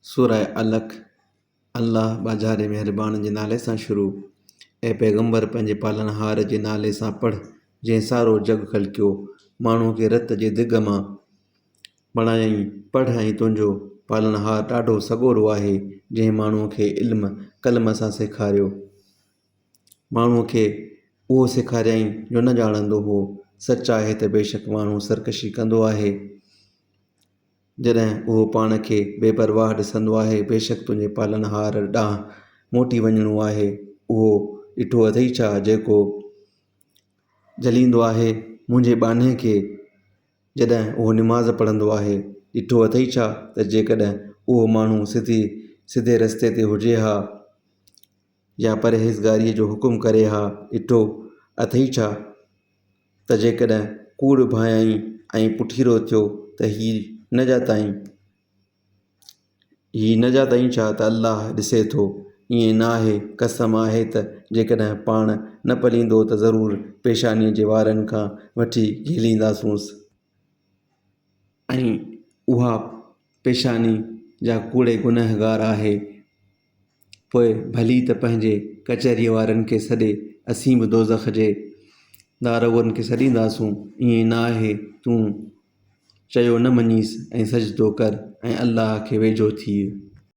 سوره علق، الله ٻاجهاري مهربان جي نالي سان شروع. اي پيغمبر! پنهنجي پالڻهار جي نالي سان پڙهه، جنهن سارو جڳ خلقيو. ماڻهوء کي رت جي دڳ مان بڻايائين. پڙهه ۽ تنهنجو پالڻهار ڏاڍو سڳورو آهي، جنهن ماڻهوء کي علم قلم سان سيکاريو. ماڻهوء کي اهو سيکاريائين جو نه ڄاڻندو هو. سچ آهي ته بيشڪ ماڻهو سرڪشي ڪندو آهي. جڏهن اهو پاڻ کي بي پرواهه ڏسندو آهي، بيشڪ تنهنجي پالڻهار ڏانهن موٽي وڃڻو آهي. اهو ڏٺو اٿئي ڇا جيڪو جهليندو آهي منهنجي ٻانهي کي جڏهن اهو نماز پڙهندو آهي. ڏٺو اٿئي ڇا ته جيڪڏهن اهو ماڻهو سڌي سڌي رستي تي هجي ها يا پرهيزگاريء جو حڪم ڪري ها. ڏٺو اٿئي ڇا ته جيڪڏهن ڪوڙ ڀانئيائين ۽ پٺيرو ٿيو ته هي نه ڄاتائين هي نه ڄاتائين ڇا ته الله ڏسي ٿو؟ ائين نه آهي، قسم آهي ته جيڪڏهن پاڻ نه پليندو ته ضرور پيشانيء جي وارن کان وٺي گهلينداسونس. ۽ اها پيشاني جا ڪوڙي گنهگار آهي. پوء ڀلي ته پنهنجي ڪچهريء وارن کي سڏي، اسين به دوزخ جي داروغن کي سڏينداسون. ائين نه آهي، تون چيو نه مڃيس ۽ سجدو ڪر ۽ الله کي ويجهو ٿيء.